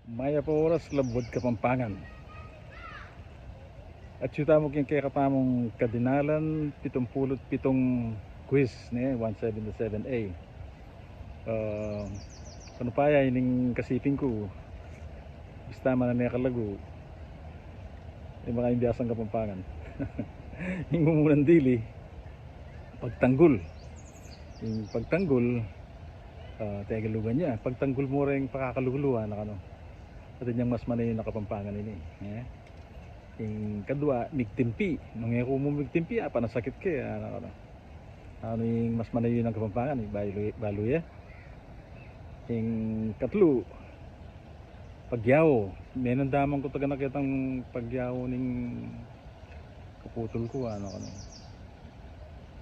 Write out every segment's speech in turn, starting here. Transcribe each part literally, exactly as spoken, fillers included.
Mayap a oras, Labuad Kapampangan. Atyu tamu king kekatamung kadinalan pitumpulu't pitung quiz, ne, one seventy-seven A. Ah, kanu pa ya ining kasiping ku, bista mananekalagu, e, makaimbiasang Kapampangan. Ing mumunang dili, pagtanggul. Ing pagtanggul, ah, Tegalugan ya. Pagtanggul mu reng pakakalulu, anak, anu. Atin yang mas manayun a Kapampangan ini, e. Ing kadua, migtimpi. Nung e ku mu migtimpi, apanasakit ke, anak, anu. Anu ing mas manayun a Kapampangan, e, balu, balu ya. Ing katlu, pagyaw. Menandaman ku taga naketang pagyaw ning kaputul ku, anak, anu.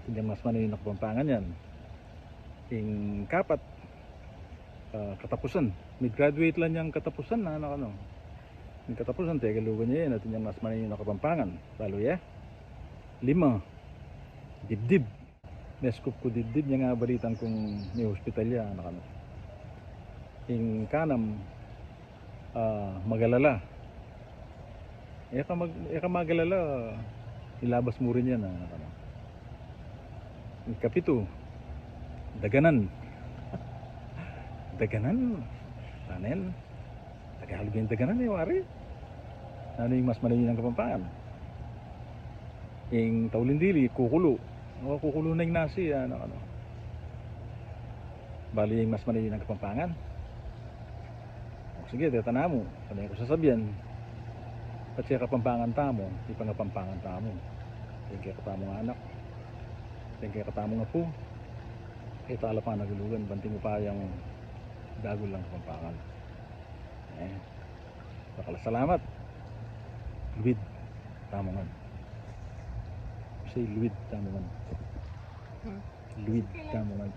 Atin yang mas manayun a Kapampangan yan. Ing kapat, ah, katapusan. Mig-graduate la yang katapusan, anak, anu. Ing katapusan, Tegalugan ya yan, atin yang mas manayun a Kapampangan. Balu ya. Lima, dibdib. Meskup ku dibdib, nya nga balitan kung me-hospital ya, anak, anu. Ing kanam, ah, magalala. E ka mag-, e ka magalala, ilabas mu rin yan, anak, anu. Ing kapitu, daganan. Daganan, tanen. Tagalug ing daganan, e, wari. Nanu ing mas manayun a Kapampangan? Ing tauling dili, kukulu. O, kukulu na ing nasi, anak, anu. Balu ya ing mas manayun a Kapampangan. O, sige, teta namu, pane ku sasabian, patse Kapampangan tamu, ipangapampangan tamu. Atin kekatamung anak, atin kekatamung apu, e tala panagalugan, ban atin mu pa yang dagul lang Kapampangan. E, dakal a salamat. Luid tamu ngan. Say luid tamu ngan. Hmm. Luid tamu ngan.